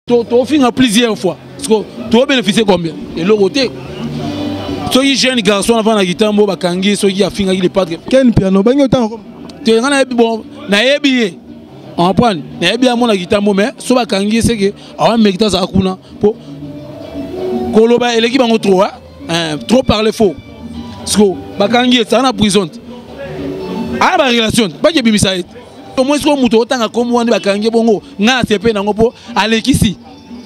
Tofinga plusieurs fois, to bénéficier combien? Eloko te. Soki jeune garçon avanda na kitambo, bakangi, soki afingaki le padre Ken Piano, bangi otanga te. Nga nayebi, bon, nayebi ye, comprendre, nayebi ye amona kitambo, mais so bakangi ye, seke awameki te, azala kuna mpo koloba eleki bango trop, hein? Trop parler faux. Siko bakangi ye, sala na prison te, aya barelation baki ebimisa ye te. Omoi sikoyo moto otanga kombo wana, bakangi ye bongo, ngai asepe nango mpo alekisi.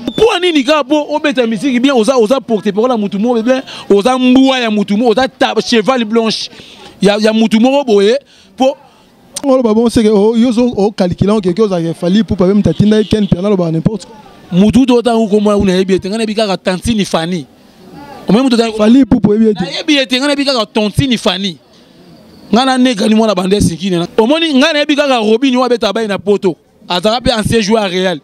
Mpo nini? Kaka mpo obeta misiki bien, oza porte parole ya mutu moko bien, oza mbwa ya mutu moko, oza cheval blanche ya mutu moko boye mpo Oloba bongo, seke yo ocalculer okeke ozalaka Fally Ipupa be moto atinda ye Ken Piana alobaka n'importe quoi. Mutu to otanga kombo wana, nayebi ete ngai nayebi kaka tantine Fani. Omoi mutu? Fally Ipupa, oyebi ete? Nayebi ete ngai nayebi kaka tontine Fani. Ngai nanekani mwana banda esikini. Omoni, ngai nayebi kaka Robini oyo abetaka bai na Poto, azalaka mpe ancien joueur ya Real.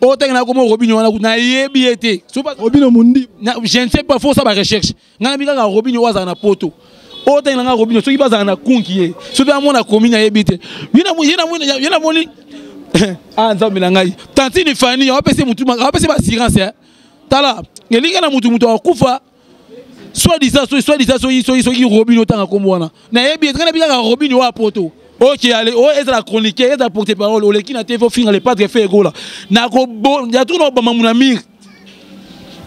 Oyo ntangi nakoma Robini wana, nayebi ye te. Robino Mundi. Je ne sais pas, faut osala barecherche. Ngai nayebi kaka Robini oyo azala na Poto. Oyo ntangi nanga Robino, soki bazala na kunki ye, soki amona komi, nayebi te. Ye namoni, ah, Nzambe na ngai, tantine Fani awapesi mutu, awapesi baassurance. Tala, elingi na mutu, mutu akufa soit disant, soit disant soki Robino otanga kombo wana, nayebi ete ngai nayebi kaka Robino oyo apoto. Ok, ale oyo ezala chroniqueur, ezala porte parole, oleki na TV, ofinga le padre Ferre Gola, ya tuna obama muna mire.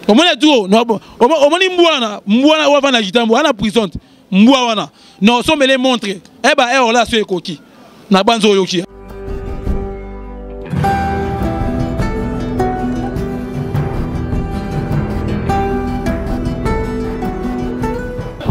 Omoni atu, omoni mbwana, mbwana oyo avanda kitambo ana prison te, mbwa wana na osombele montre eba heure la so ekoki na banzo oyoki.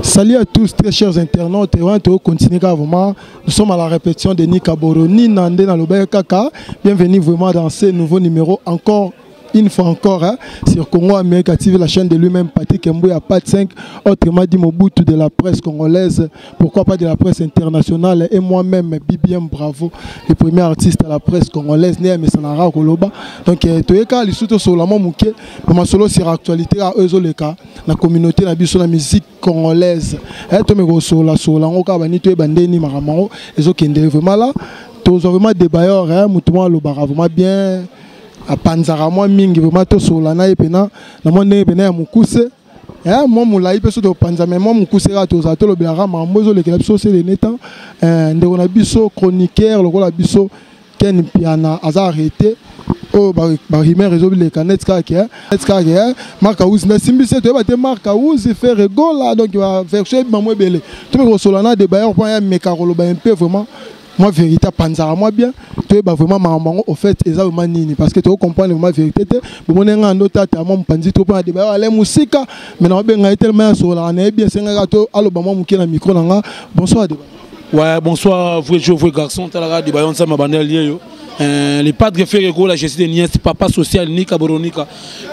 Salut à tous, très chers internautes. Et on continue vraiment. Nous sommes à la répétition de Nika Boroni, Nande Nalobe Kaka. Bienvenue vraiment dans ce nouveau numéro. Encore une fois encore, hein, sur Congo Amérique TV, la chaîne de lui-même, Patrick Mbouya, Pat 5, autrement dit Mobutu de la presse congolaise, pourquoi pas de la presse internationale, et moi-même, BBM Bravo, le premier artiste à la presse congolaise, né à Messanara Koloba. Donc, Toyeka, les sous sur Mouké, pour solo sur l'actualité à Ezoleka, la communauté, la biso, la musique congolaise. Eh, to sola sola ngo ka bani to ebandeni makambo ezokende vraiment là. Tozo vraiment débailleur, hein, mutu mwa alobaka vraiment bien, apanzaka mwa mingi vraiment. Tosola na ye mpena na mwa ndenge mpena ya mokuse, mwa molai mpe so topanza, mais mwa mokuse kaka tozala tolobelaka makambo ezolekela biso ces derniers temps. Ndeko na biso chroniqueur lokola biso Ken Piana aza arrêté. Oyo barumeur ezoleka neti kaka ke Mark House nasimbisi, toyeba te Mark House, Ferre Gola, donc baversion ebima mo ebele. Tobe kosola na débailleur mpo ya meka koloba un peu vraiment moi vérité, apanzaka moi bien, toyeba vraiment makambo yango au fait eza vraiment nini, parce que tokocomprendre vraiment vérité te. Bomoni nga ndo tata mwa mopanzi to mpona débailleur ale mosika, mais na babenga ye tellement asololaka na ye bien, esengaka to aloba mwa moke na micro na nga. Bonsoir, débat. Ouais, bonsoir, vrai jour, vrai garçon, talaka débailleur nzambe bandel yeyo. Les padres Ferre Gola, Jésus de Niès, papa social Nika Boronika,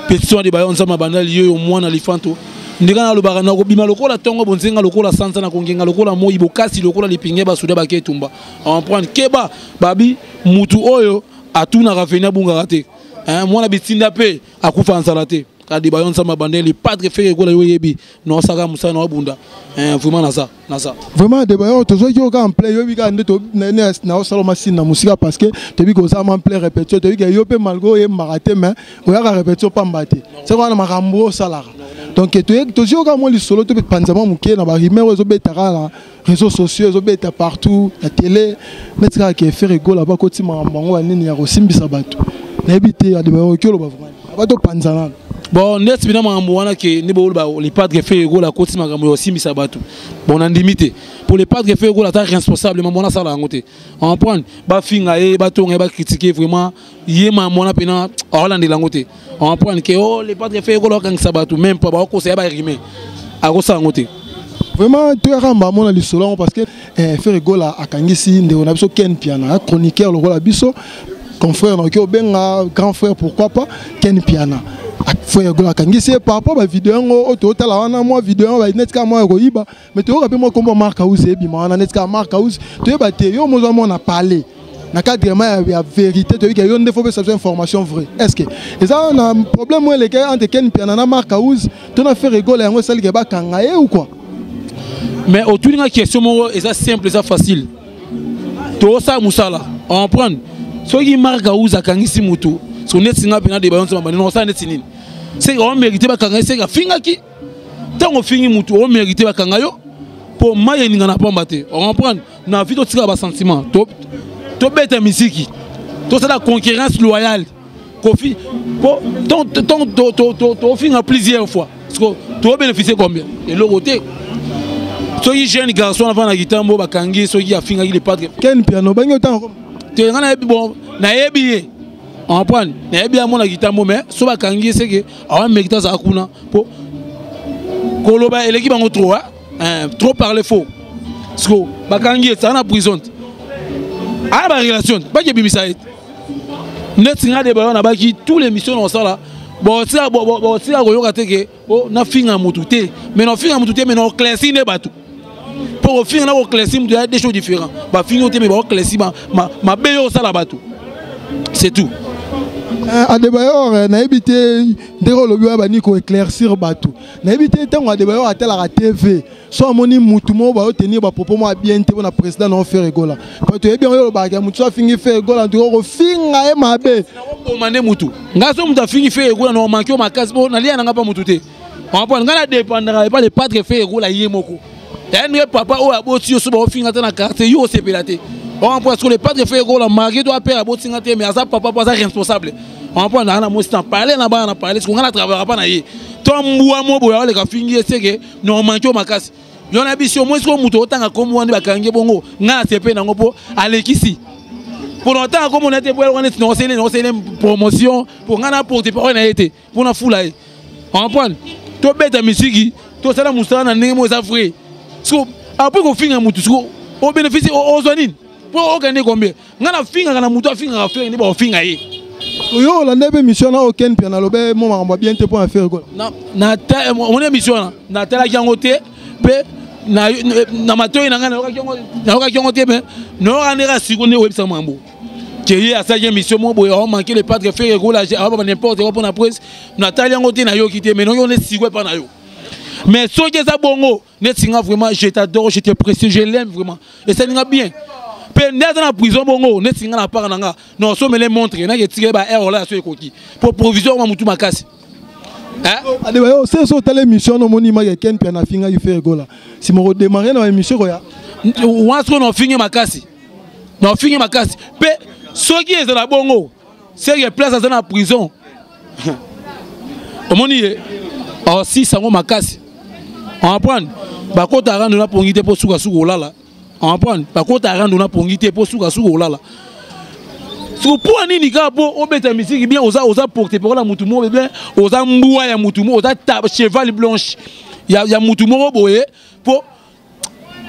pétition de bayon nzambe bandel yeyo, mwana lifanto. Ndenge nalobaka, nakobima lokola ntongo, bonzenga lokola sanza, na kongenga lokola moi, bokasi lokola lipinge, basuda bake etumba. Emprendre keba babi mutu oyo atunaka veni abungaka te, mwana bitinda mpe akufa nzala te. Kadi bayo nzambe bandeli padre Ferre Gola, yo oyebi naosaka mosala na wabunda, vraiment naza. Vraiment débat, tozwaki yo kaka en plein, yoyebi kaka nde naosala masini na mosika, parce que toyebi kozala ma plein répétition. Toyebi ke yo mpe malgré oyembaka te, mais oyaka répétition pamba te, seko wana makambo osalaka. Donc tozwi yo kaka mwa lisolo, to panza mwa moke na barumeur oyo ezobetaka na réseaux sociaux, ezobeta partout na télé, neti kaka ke Ferre Gola bakoti makambo yango banini ya kosimbisa bato. Nayebi te, adeba oki oloba vraiment aba topanza nano. Bon, neti bina makambo wana ke nde boloba le padre Ferre Gola akoti makambo ya kosimbisa bato, bon, nandimi te. Pour le padre Ferre Gola ata responsable, mambo wana asala yango te. Comprendre, bafinga ye, batonga ye, bacritique vraiment ye, mambo wana mpena aolandela yango te. Comprendre ke oh, le padre Ferre Gola akangisa bato, même pas bakokosa ye, barime akosala yango te. Vraiment, toyaka mbamo na lisolo yango, parce que Ferre Gola akangisi ndeko na biso Ken Piana, chroniqueur lokola biso, confrère nakoki obenga grand frère, pourquoi pas. Ken Piana, Ferre Gola akangisi ye par rapport bavideo yango oyo totala wana, mwa video yango neti kaka mwa ya koyiba, mais toyoka mpe mwa kombo Mark House ebima wana, neti kaka Mark House. Toyeba te, yo mozwa mwana parler na cadre ma ya vérité, toyebi ke yo nde faut pesa biso information vraie. Est ce que eza na problème oyo eleki entre Ken Piana na Mark House to na Ferre Gola, yango esaliki bakanga ye ou quoi? Mais otuni nga question moko eza simple, eza facile. Tosala mosala, comprendre, soki Mark House akangisi motu, Parce que neti nga mpena deba yonso mabandi nosala neti nini? Seke omérite bakanga ye, seke afingaki. Ntango ofingi mutu, omérite bakanga yo, mpo mai eninga na pamba te. Ocomprendre? Na vie totikala basentiment, tobeta misiki, tosala concurrence loyale. Kofi po ntango tofinga plusieurs fois, parce que tobénéficie combien? Eloko te. Soki jeune garçon avant na kitambo bakangi, soki afingaki le padre Ken Piano, bangi otanga? Te, nga nayebi, bon, nayebi ye, comprendre, nayebi ye amona kitambo, mais so bakangi ye, seke awamérite azala kuna, mpo koloba eleki bango trop, hein? Trop parler faux. Parce que bakangi ye, sala na prison te, aya barelation te, baki ebimisa ye te. Neti nga de bayo nabaki tous les missions na osala, botika koyoka te ke nafinga mutu te, mais nafinga mutu te, mais na oclairci nde bato, mpo kofinga na koclairci mutu ya deux choses différents. Bafingi yo te, mais baoclairci mabe yo osala bato, c'est tout. Adebayor, nayebi te ndenge olobi oyo bani koéclaircir bato. Nayebi te ntango Adebayor atalaka TV, so amoni mutu moko baotenir bapropos moko bien te mpona président na Ferre Gola, po toyebi yango, olobaka mutu so afingi Ferre Gola, ntuka kofinga ye mabe. Nakoboma nde mutu. Ngai so mutu afingi Ferre Gola, na omanke yo makasi, mpo nalia nanga mpa mutu te. Comprendre? Ngai nadépendaka epa le padre Ferre Gola ye moko. Ya ndenge papa oyo aboti yo, so baofinga te na quartier, yo osepela te. Comprendre? Parce que le padre Ferre Gola, malgré to apere abotinga te, mais aza papa, po aza responsable. Comprendre? Naa na mwasi na parle na bana na parle, siko ngai na travaillaka mpa na ye. To mbwa mo boye aoleka fingi ye, seke na omanke yo makasi. Yo na biso moi siko moto otanga kombo wana, bakangi bongo, ngai asepe nango, mpo alekisi mpo na otanga kombo na te, mpo eloko neti naosele promotion, mpo ngai na porte parole na ye te, mpo na fula ye. Comprendre? Tobeta misiki, tosala mosala na ndenge moko eza vrai. Siko après kofinga motu, siko obénéficie, ozwa nini? Mpo okende combien? Ngai nafingaka na motu afingaka Ferre nde baofinga ye. Oyo olanda mpe émission na oken mpe nalobe mo makambo ya bien te mpo na Ferre Gola? Omoni émission wana, natalaki yango te, mpe na matoi na ngai nayokaki yango te, mais nayoka ndenge asiko nde oyebisaka makambo ke ye asalaki émission moko boye, aomanke le padre Ferre Gola, aobaba n'importe quoi mpona presse. Natali yango te, nayoki te, mais noki nde siko epa na yo. Mais soki eza bongo, neti nga vraiment, je t'adore, je te précie, je l'aime vraiment, esali nga bien. Mpe nde aza na prison bongo, neti nga na part na nga, non, somele montre naki etikeli ba aire ola ya so ekoki po provision ma mutu makasi. Adebayo, se so otala émission wana, omoni image ya Ken mpe anafingaki Ferre Gola, nsima kodémarre na baémission koya. Wana sikoyo na ofingi makasi, na ofingi makasi. Mpe soki ezala bongo, seke place aza na prison, omoni ye osisa yango makasi. Comprendre? Bakota rando na pongi te, mpo sukasuka olala. Comprendre? Bakota rando na pongi te, mpo sukasuka olala. Siko mpo nini kaka mpo obeta misiki bien, oza porte parole ya mutu moko bien, oza mbwa ya mutu moko, oza cheval blanche ya mutu moko boye, mpo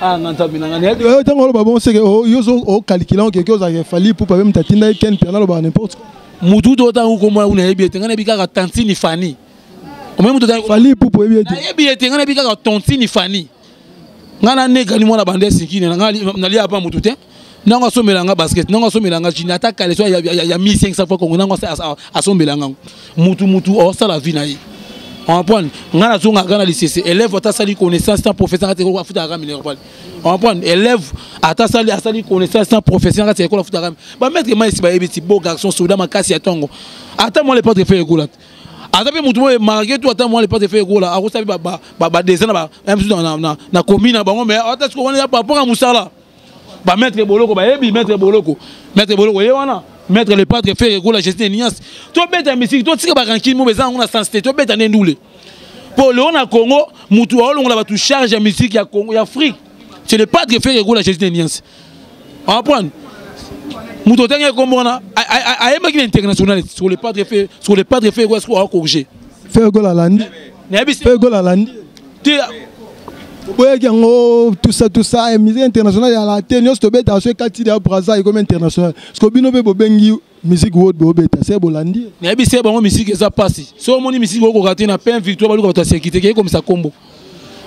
ah, nga nzambe na nga. Ntango oloba bongo, seke yo ocalcule okeke ozalaka Fally Ipupa mpe moto atinda ye Ken mpe nalobaka n'importe quoi. Mutu to otango komona kuna, nayebi ete ngai nayebi kaka tantine Fani. Omoni mutu? Fally Ipupa, oyebi ete? Nayebi ete ngai nayebi kaka tontine Fani. Ngai nanekani mwana bande esikini na ngai, nalia pa mutu te. Nango asomela nga basket, nango asomela nga jini, ata caleçon ya 1500 francs Congo, nango asombela nga mutu. Mutu osala vie na ye. Comprendre? Ngai nazongaka na lisese, élève ata asali connaissance sans professeur kati ekolo, afutaka minerval. Comprendre? Élève ata asali connaissance sans professeur kati ekolo, afutaka. Bamaître maesi bayebi ti beau garçon, soda makasi ya ntongo. Ata mwa le padre Ferre Gola aza mpe motu moko malgré tout, ata mwa le padre Ferre Gola akosala mpe badessin na na commune na bango, mais ata siko wana ya par rapport ya mosala, bamaître Boloko bayebi maître Boloko, maître Boloko ye wana, maître le padre Ferre Gola Gestin Nias. Tobeta misiki, totika barankine mo eza yango na sens te. Tobeta nde ndule, mpo leo na Congo mutu aolongola bato charge ya musique ya Congo, ya Afrique, c'est le padre Ferre Gola Jésus Nias. Comprendre? Moto otangi ekombo wana, ayembaki na international sur le padre Ferre, sur le padre Ferre Gola, siko akorige. Ferre Gola alandi. Nayebi. Ferre Gola alandi. Te. Boyaki yango, tout ça, tout ça, musique internationale ya la te nyonso tobetaka, so ekati ya Braza, ekomi international, parce que bino mpe bobengi musique world, bobeta se bolandi. Nayebi se bango, musique eza mpasi. So omoni musique okoka te na pain victoire, baluka bato ya sécurité keye komisa kombo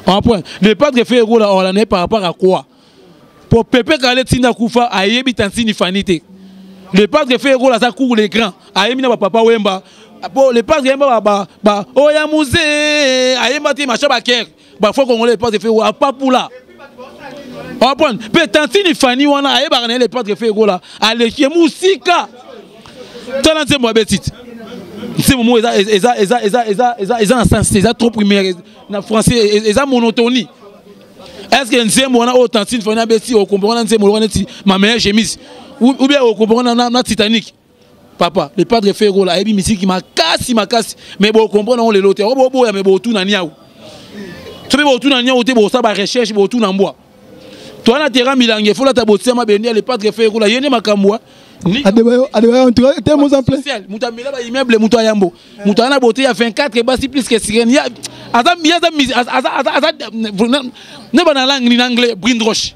en point. Le padre Ferre Gola olanda ye par rapport à quoi? Po Pepe Kale ntinda kufa, ayebi tantine Fani te. Le padre Ferre Gola aza cour les grands, ayebi na bapapa Wemba, po le padre ayemba ba oya musée, ayemba te macha bakere bafo congolais. Le padre Ferre Gola apapula. Comprendre? Mpe tantine Fani wana ayebaka na ye, le padre Ferre Gola aleki ye mosika. Tala nzembo abeti te. Nzembo moko eza eza eza eza eza eza eza na sens, eza trop primaire na français, eza monotonie. Est ce que nzembo wana oyo tantine Fani abeti, okomprendre na nzembo wana neti ma meilleure chemise, ou bien okomprendre na Titanic? Papa, le padre Ferre Gola ayebi misiki makasi makasi, mais bocomprendre yango lelo te. Oboboya, mais botuna niau, soki botuna niau te, bosala barecherche, botuna mbwa. Toa na terrain milangi efolata botia mabende ya le padre Ferre Gola, ye nde makambo. Adebayo, Adebayo, en tout cas, t'es mon exemple. Moto amela ba immeuble, moto ayambo. Moto ana beauté ya 24 basi plus que sirène. Ya aza aza aza aza aza ne bana langue ni anglais brindroche.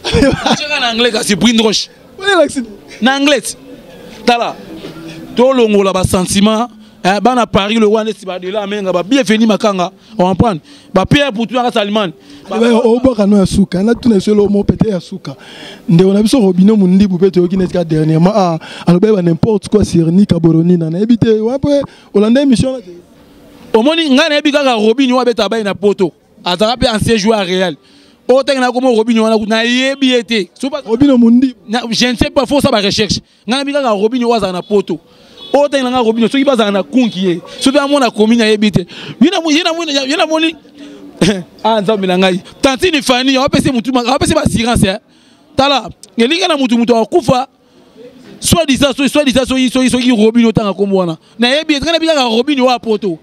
Tcheka na anglais kasi brindroche. Na anglais. Tala. Tolongola ba sentiment eh, bana Paris le roi neti badela amenga ba bienvenue makanga, on comprendre ba Pierre pour tout na Allemagne. Obwaka no ya suka, natuna esolo mo pete ya suka. Ndeko na biso Robino Mundibu mpe toyoki neti ka dernièrement, ah, alobaki ba n'importe quoi sur Nika Boronina. Nayebi te wana mpe olanda émission wana te. Omoni, ngai nayebi kaka Robino oyo abeta bai na poto, azalaka mpe ancien joueur réel. Oyo ntange nakoma Robino wana, nayebi ye te. Robino Mundibu. Je ne sais pas, faut osala barecherche. Ngai nayebi kaka Robino oyo azalaka na poto. Oyo ntange nanga Robino, soki bazalaka na kunki ye, soki amona komi, nayebi te. Ye namoni, ah, nzambe na ngai, tantine Fani awapesi mutu, awapesi baassurance. Tala, elingi na mutu, mutu akufa soit disant, soit disant soki Robino otanga kombo wana, nayebi. Ngai nayebi kaka Robino oyo apoto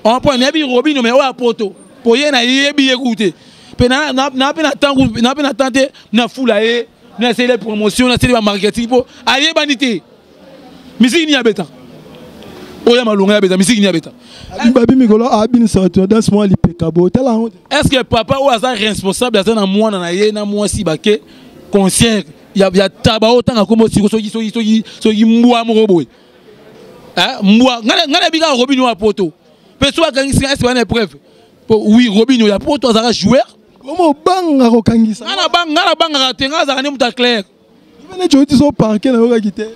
en point. Nayebi Robino, mais oyo apoto po ye nayebi ye ku te. Mpe na mpe na ntango na mpe na temps te, nafula ye, naseli promotion, naseli bamarketing, mpo ayebani te. Misiki nini abeta oyo ya malonga? Ya abeta misiki nini abeta? Babi mikolo abinisa bato na danse mwa lipeka boye, tala yango. Est ce que papa oyo aza responsable, aza na mwana na ye na mwasi, bake concert ya taba oyo otanga kombo siko, soki mbwa moko boye, mbwa? Ngai nayebi kaka Robino ya poto. Mpe so bakangisi ngai, ese bana épreuve po oui, Robino ya poto azalaka joueur. Omo obanga kokangisa? Ngai nabangaka te, ngai azalaka nde moto ya clair. Neti oti so parquet, nayokaki te.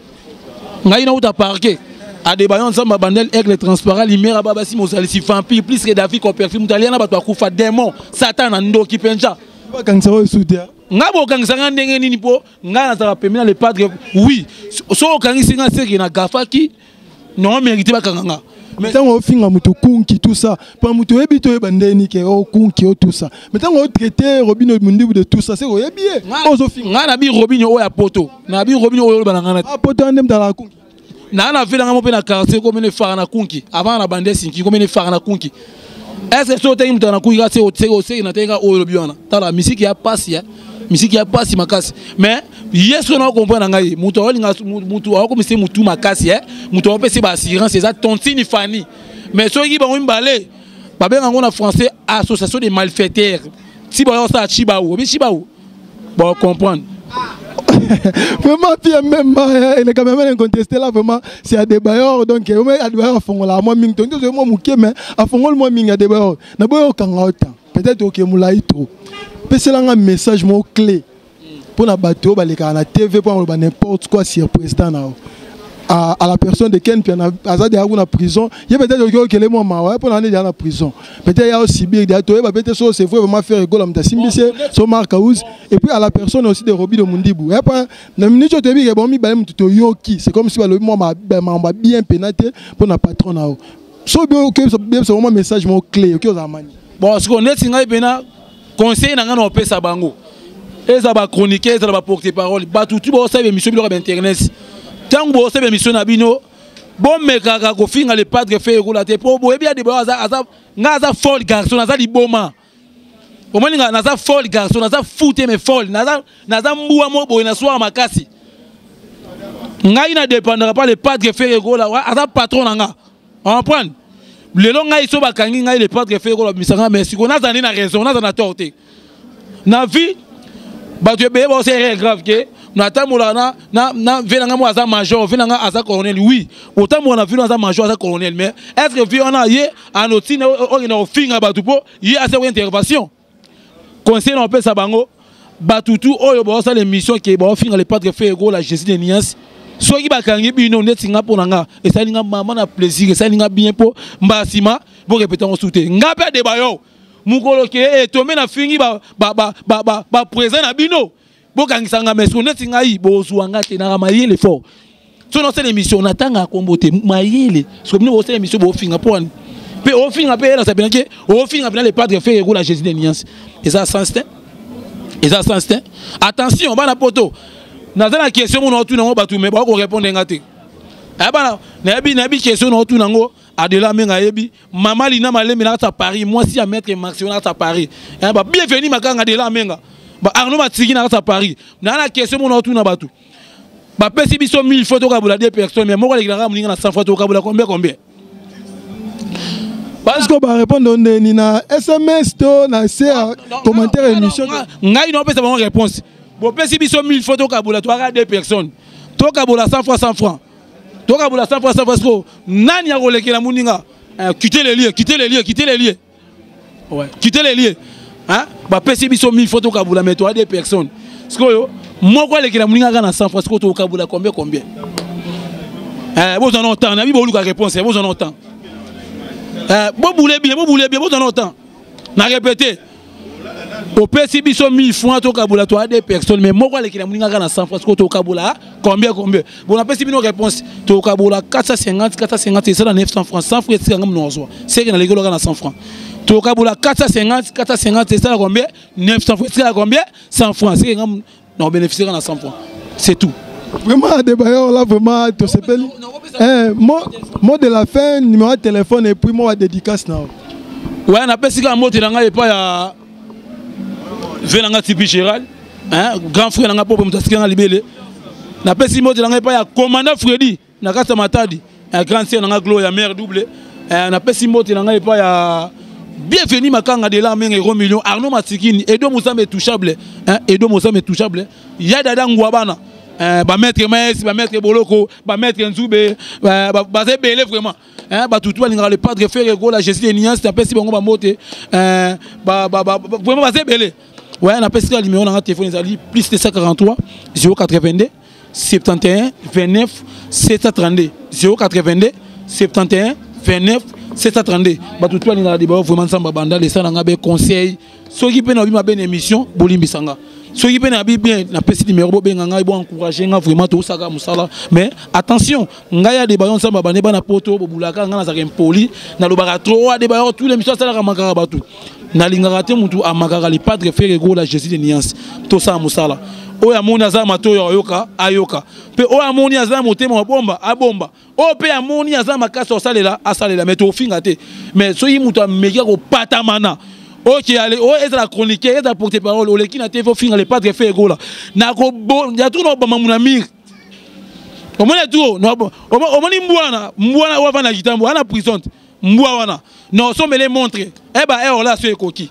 Ngai nauta parquet. Adebayo Nzambe abandel, aigle transparent, lumière ababasi, mozalisi, vampire plus que David Copperfield, moto alia na bato akufa, démon, satan na ndoki mpenza. Bakangisa oyo esu te. Ngai bokangisa ngai ndenge nini? Mpo ngai nazalaka pembeni na le padre. Oui, so okangisi ngai, seke na gafaki non mérité bakanga nga. Mais ntango ofinga moto kunki, tout ça, mpo moto oyebi te, oyeba ndeni ke o kunki o tout ça. Mais ntango otraite Robino Mundibu de tout ça, c'est oyebi ye ozofinga. Ngai nabi Robino oyo ya poto, nabi Robino oyo oloba na ngai. Na poto nde moto alaka kunki. Naa na vela ngai mo mpe na quartier komene fara na kunki avant na bande sinki komene fara na kunki. Est ce que so otengi moto na kunki, kasi oseki na tengi oyo olobi wana? Tala, misiki ya pasi, ya misiki ya pasi makasi. Mais ye soki na comprendre na ngai, moto aolinga moto aokomisa motu makasi, moto aopesi baassurance eza tontine Fani. Mais soki bango mibale babenga yango na français association de malfaiteurs, ti baosala chibau, obi chibau, bocomprendre. Vraiment, puis même le cameraman incontesté là, vraiment, c'est Adebayor. Donc Adebayor afongola moi mingi, donc moi muke, mais afongol moi mingi. Adebayor na boyo kanga autant peut-être ok mulai trop. Peselanga message mot clé mpona bato oyo balekaka na TV mpo aloba n'importe quoi sur président na yo, à la personne de Ken Piana. Aza déjà kuna prison ye, peut-être oki okele mwa mawa mpona ane déjà na prison, peut-être ya osibir déjà, toyeba peut-être so c'est vrai vraiment Ferre Gola moto asimbisi ye so Mark House. Et puis à la personne aussi de Robino Mundibu, epa na minute oyo toyebi ke bango mibale moto toyoki, c'est comme si balobi mwa makambo bien pena te mpona patron na yo. So oyebisa mwa message moko clé oki ozala mani. Bon, sikoyo neti ngai mpena, conseil na ngai na opesa bango, eza bachroniqueur, ezala baporte parole, bato tu baosala émission, biloko ya bainternet, ntango boosala émission na bino, bomekaka kofinga le padre Ferre Gola te, mpo boyebi Adebayo aza ngai aza folle garçon, naza liboma. Omoni nga naza folle garçon, naza fou te, mais folle. Naza mbwa mo boye na swaka makasi. Ngai na dépendra pas le padre Ferre Gola, aza patron na nga, comprendre? Lelo ngai so bakangi ngai, le padre Ferre Gola bimisanga. Mais sikoyo naza nde na raison, naza na tort te na vie. Bato ebele baosa erreur grave ke natambolaka na vie na ngai mo aza major, vie na ngai aza colonel. Oui, otambola na vie no aza major, aza colonel, mais est ce que vie wana ye anotina okende kofinga bato mpo ye asala intervention? Conseil na opesa bango, bato tu oyo baosala émission ke baofinga le padre Ferre Gola, Jésus de nuance, soki bakangi bino neti nga, mpo na nga esali nga mama na plaisir, esali nga bien, mpo mbala nsima borepete yango su te. Nga mpe Adebayo, mokolo ke etombe na fingi baprésent na bino, bokangisa nga. Mais neti ngai, bozwa nga te, naka mayele fort. Soki nasala émission, natangaka kombo te. Mayele soki bino bosala émission, bofinga mpo wani mpe ofinga mpe elasa mpena ke ofinga mpena le padre Ferre Gola Jésus de nuance. Eza sens te, eza sens te. Attention, bana poto, naza na question mona otuna yango, bato me bakorépondre nga te. Bana, nayebi question na otuna yango. Adela Menga ayebi mama Lina Malembe na kati ya Paris, mwasi ya maître Maximo na kati ya Paris, ba bienvenu Makanga, Adela Menga, ba Arnaud Matiki na kati ya Paris. Naa na question mona otuna bato. Bapesi biso 1000 fois, tokabola deux personnes, mais moko alekelaka moninga na 100 fois, tokabola combien combien? Parce que barépondre ndeni na SMS to na se ya commentaire émission? Ngai naopesa bango réponse. Bopesi biso 1000 fois, tokabola, toaka deux personnes, tokabola 100 fois 100 francs, tokabola 100 fois 100 francs. Siko nani akolekela moninga? Quitter les lieux, quitter les lieux, quitter les lieux, ouais, quitter les lieux, hein. Bapesi biso 1000 fois, tokabola, mais toa deux personnes, sikoyo moko alekela moninga kaka na 100 francs, sikoyo tokabola combien combien? Bozwa na temps, nayebi boluka réponse, bozwa na temps. Bobule bien, bobule bien, bozwa na temps. Na répété, opesi biso 1000 francs, tokabola, toa deux personnes, mais moko alekela moninga kaka na 100 francs, sikoyo tokabola combien combien? Bon, napesi bino réponse: tokabola 450 450, esala 900 francs. 100 francs etikanga mono azwa seke naleki olaka na 100 francs. Tokabola 450 450, esala combien? 900 francs. Etikala combien? 100 francs. Seke nga na bénéficier na 100 francs, c'est tout. Vraiment, Adebayor, là, vraiment, tosepeli. Eh, mot de la fin, numéro de téléphone et puis moi dédicace na. Ouais, napesi kaka mbote na ngai epai ya ve na ngai Tipi Gérald, hein, grand frère na ngai propre, moto asiki nga libele. Napesi mbote na ngai epai ya commandant Freddy na kati ya Matadi, grand sœur na ngai Gloria, mère double. Napesi mbote na ngai epai ya Bienvenu Makanga de la Menge, Euro Million, Arnaud Masikini, Edo Moussame Touchable, hein, Edo Moussame Touchable, Yadada Ngwabana, bamaître Maes, bamaître Boloko, bamaître Nzube, baza ebele vraiment, hein, bato tu balingaka le padre Ferre Gola Jésus de nuance. Napesi bango bambote vraiment, baza ebele. Ouais, napesi kaka numéro nanga téléphone, ezali plus 243 082 71 29 732, 082 71 29 732. Bato tu balingaka Deba vraiment, Nzambe abanda lesa nanga be conseil. Soki mpe nabi mabe na émission, bolimbisanga. Soki mpe nabi bien, napesi numéro, bobenga ngai, boencourage nga vraiment. Tosaka mosala, mais attention, ngai ya Debayo, Nzambe abande. Bana poto, bobulaka ngai, nazalaka impoli, nalobaka trop. Adebayo, tous les émissions asalaka makaka bato, nalingaka te mutu amakaka le padre Ferre Gola Jésus de nuance. Tosala mosala. Oyo amoni aza matoyi ayoka, ayoka mpe. Oyo amoni aza motema mabomba, abomba. Oyo mpe amoni aza makasi asalela, asalela, mais tofinga te. Mais soki moto ameki akopatamana, ok, ale oyo ezala chroniqueur, ezala porte parole, oleki na te, ofinga le padre Ferre Gola, ya tuna obama muna mire. Omoni tu, omoni mbwana, mbwana oyo avanda kitambo ana prison te, mbwa wana na osombele montre eba heure la so ekoki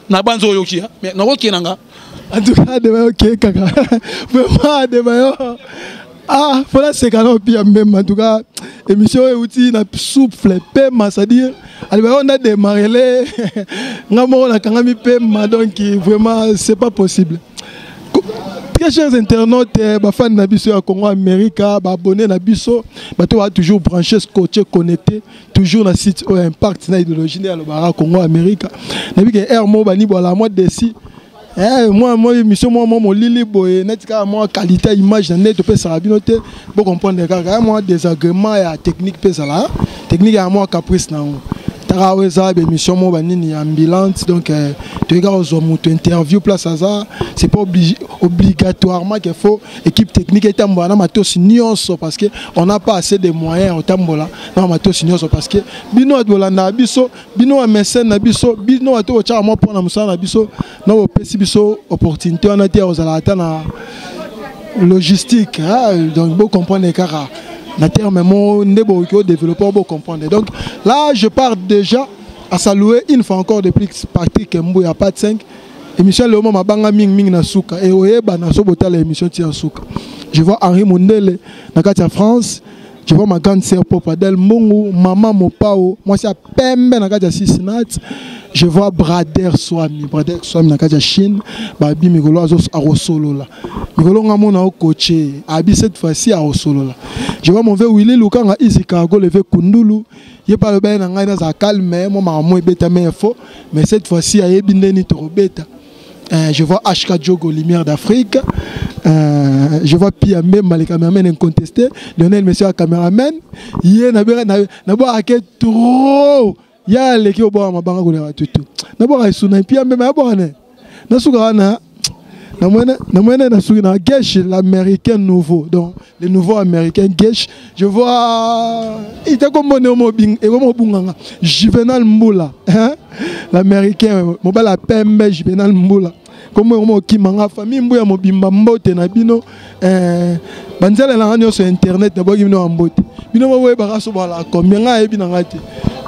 na banza oyoki, mais nakokende nga. En tout cas, Adebayo ok kaka. Vraiment, Adebayo, ah, fona seka na opia même. En tout cas, émission euti na souffle pema, c'est-à-dire Adebayo na démarrer le nga moko nakangami pema, donc vraiment c'est pas possible. Très chers internautes, bafans na biso ya Congo America, baabonné na biso, bato ba toujours branché, scotché, connecté toujours na site oyo impact na idéologie nde alobaka Congo America. Nayebi ke aire moko bani bwala mwa desi. Mwa émission mwa molili boye, neti kaka mwa qualité ya image na nde topesaka bino te, bocomprendre kaka mwa désagrément ya technique mpe ezala technique ya mwa caprice na yango. Taka oyo eza baémission moko banini ya ambulante, donc toyei kaka kozwa moto interview place aza. C'est pas obligatoirement qu'il faut équipe technique etambola na matosi nyonso, parce que on n'a pas assez de moyens otambola na matosi nyonso, parce que bino bato bolandaka biso, bino ba mécène na biso, bino bato botyaka mwa mpona mosala na biso, na bopesi biso opportunité wana te ya kozala ata na logistique, hein? Donc bocomprendre kaka na terme mo nde bokoki odévelopper, bocomprendre. Donc là, je pars déjà à saluer une fois encore depuis Patrick Mbuya Pat 5. Émission lelo mwa mabanga mingimingi na suka e oyebana so botala émission ti ya suka. Je vois Henri Mundele na kati ya France, je vois ma grande sœur Pop Adel Mbungu, mama Mopao, mwasi ya pembe na kati ya Cincinnati. Je vois Brader Swami, Brader Swami na kati ya Chine, babi mikolo azo akosolola mikolo nga mona okoche abi, cette fois-ci akosolola. Je vois mon vieux Willy Lukanga, Easy Cargo, le vieux Kundulu, ye pa loba na ngai naza calme, mo makambo ebetami info, mais cette fois-ci ayebi ndeni tokobeta. Je vois HK Diogo, Lumière d'Afrique. Je vois Pia Mbemba, le caméraman incontesté. Lionel Monsieur, le caméraman. Ye na na bo ake trop. Ya leki obo mabanga koleka tutu. Na bo suna Pia Mbemba ya bo ne. Na suka wana na mwene na suki na Gesh l'américain nouveau. Donc le nouveau américain Gesh, je vois il était comme mon bing et comme bunganga. Juvenal Mbula, hein? L'américain, mobala pembe Juvenal Mbula. Comme omo okimanga famille mbuya mobimba mbote na bino banzela na nyonso internet na boki bino ya mbote bino boyebaka so bala combien nga ayebi na ngai te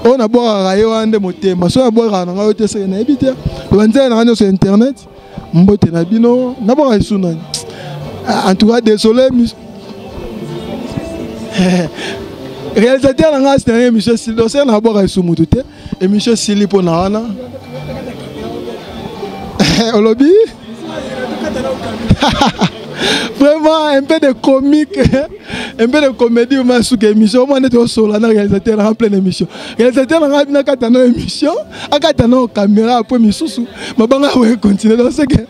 oyo nabwakaka ye wana nde motema so nabwakaka na ngai oyo te seke nayebi te banzela na ngai nyonso internet mbote na bino nabwaka esu nani. En tout cas désolé, réalisateur na ngai asina émission esili donc seke nabwaka esu mutu te émission esili mpo na wana olobi vraiment un peu de comique, un peu de comédie. Ma suka émission moi neti osola na réalisateur en pleine émission. Réalisateur na ngai nakata na émission, akata na caméra, après misusu mabanga oye continue. Donc c'est que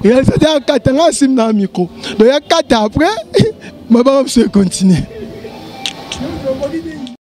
réalisateur akata, ngai asim na micro, donc yakata, après mabanga mosusu econtinue.